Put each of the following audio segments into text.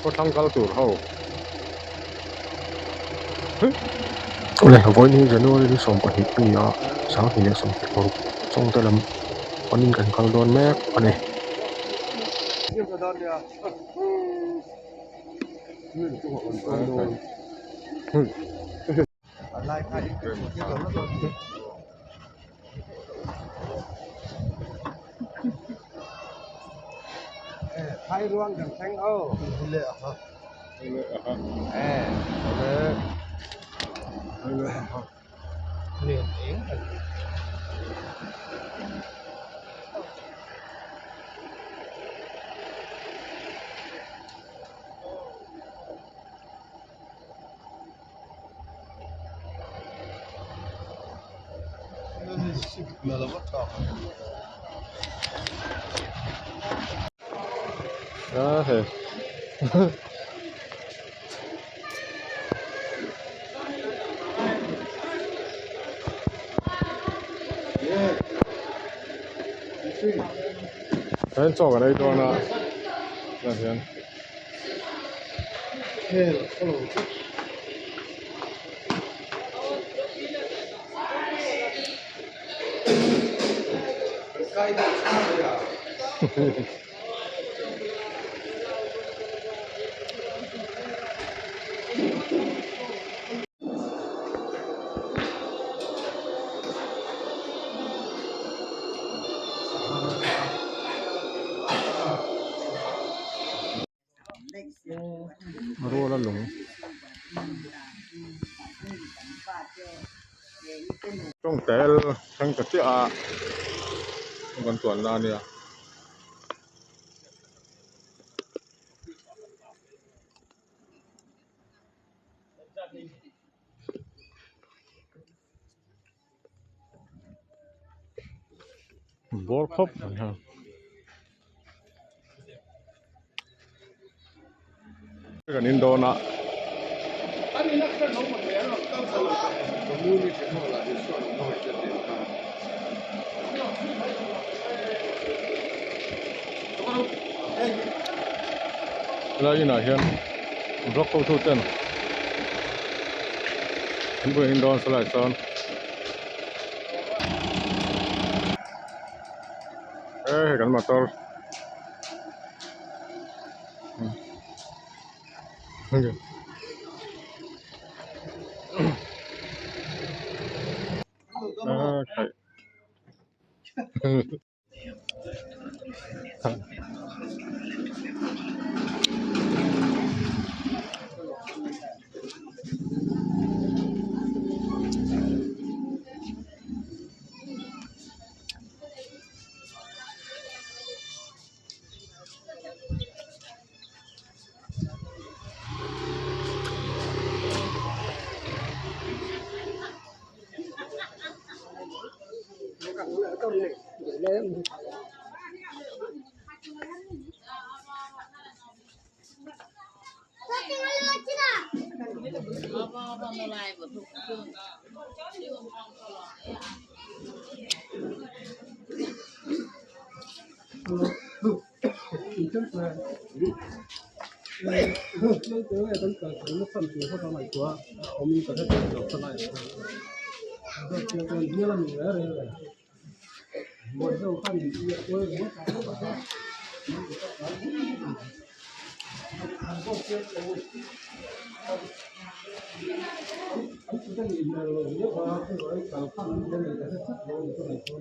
Khawthlang kal tur ho. Awle vawiin hi January ni 12 a ni a, 20 leh 26 chawngte lam panin kan kal dawn mek a ni. A he Hian chaw kan ei dawn a tah hian. Ruala lung tawng tel thleng ta chiah a kan chuanna a nia. Bawr khawp mai ha. Kan in dawn a. Helai inah hian block hotu ten an buai in dawn salai chuan he hei kan motor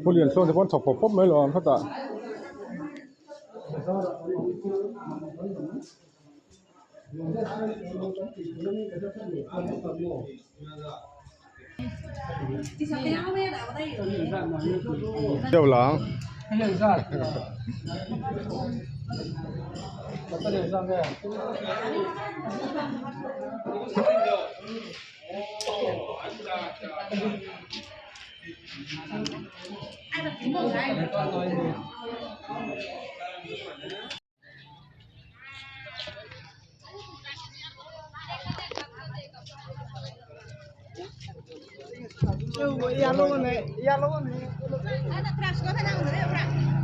Pu Liansawn te pawh an chhawk pawp pawp mai lo ang khatah. Deuh lang.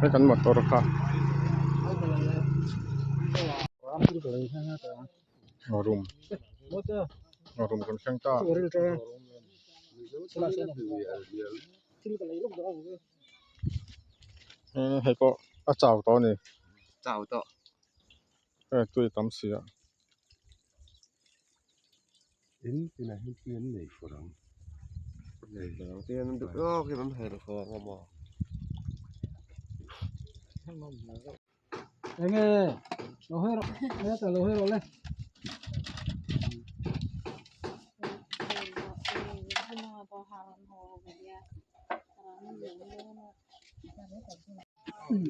Hei kan motor kha. Ngharum ngharum kan thleng ta. Hei pawh a chau tawh a ni. Chau tawh. Hei tui tam si a. In tinah hian tui an nei fur ang. Tui an duh tawk in an hel fur ang maw. Enge lo hawi rawh hetah lo hawi rawh le.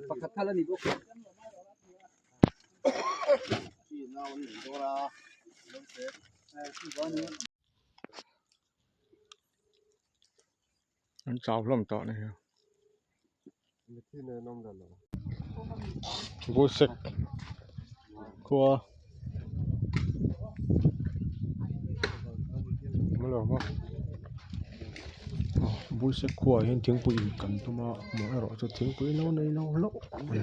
Pakhat thal a ni bawk. An chau hlawm tawh a ni hi. Busek khua Busek khuaah hian thingpui in kan tum a amaherawh chu thingpui no nei lo hlauh a ni.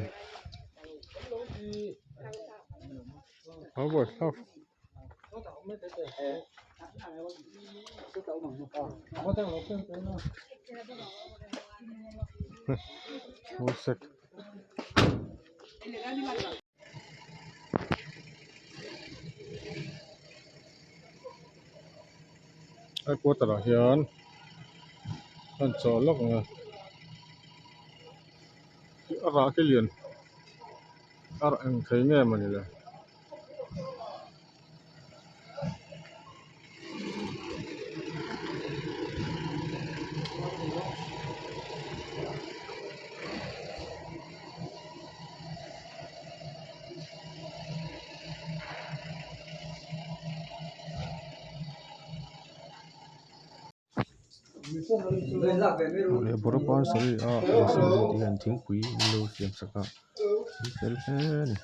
He quarter ah hian an chawl lawk ang a a rah khi lian a rah eng thei nge mawni le. Bawrh pasarih a te hian thingpui an lo siam sak a an fel hle a ni.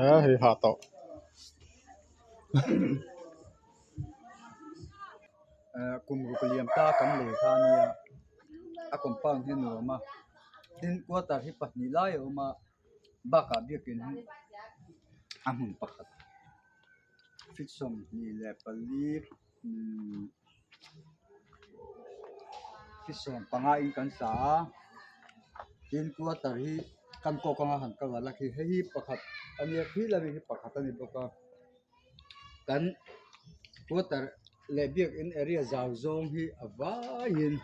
A hei hah tawh. Kum ruk liam ta kan lei kha ania a compound hi a nuam a tin quarter hi pahnih lai a awm a bakah biakin hi a hmun pakhat. Feet 24 feet 15 in kan sa a tin quarter hi kan kawk anga han cover la khi hei hi pakhat a nia khi lam hi pakhat a ni bawk a kan quarter leh biakin area zau zawng hi a vaiin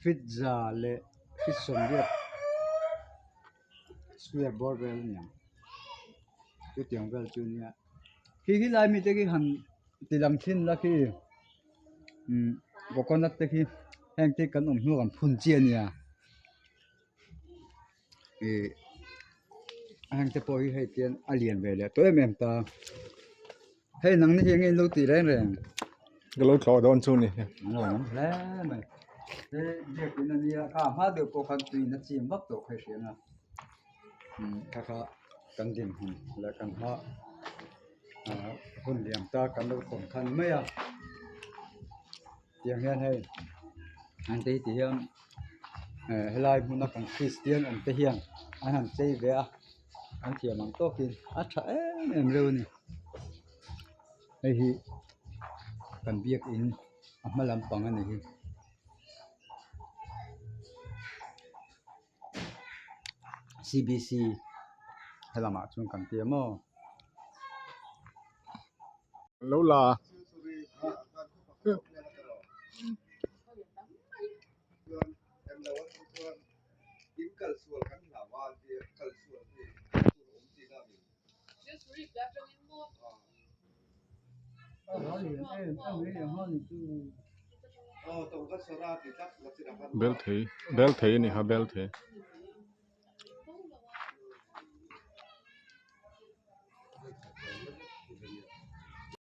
feet za leh feet 80 square bawr vel a ni ang chutiang vel chu nia khi khi lai mite khi han ti lang thin la khi coconut te khi heng te kan awm hnu ah kan phun chiah a nia Ih heng te pawh hi hei tian a lian ve leh tawh em em ta hei nang ni hi enge in lo tih reng reng ka lo thlawh dawn chu ni an lo awm hle mai he biakin a nia kha hma deuh pawh khan tuiin a chim vak tawh kha i hria a kha kha kan dinhmun leh kan hma ah hun liam ta kan lo tawn khan mai a tiang hian hei an tih ti hian. Helai hmuna kan kristian awm te hian an han chei ve a an thiam ang tawkin a tha em em reuh a ni hei hi kan biakin a hma lampang a ni hi. C_B_C helamah chuan kan tia maw. Lo la. Bel thei bel thei a ni kha bel thei.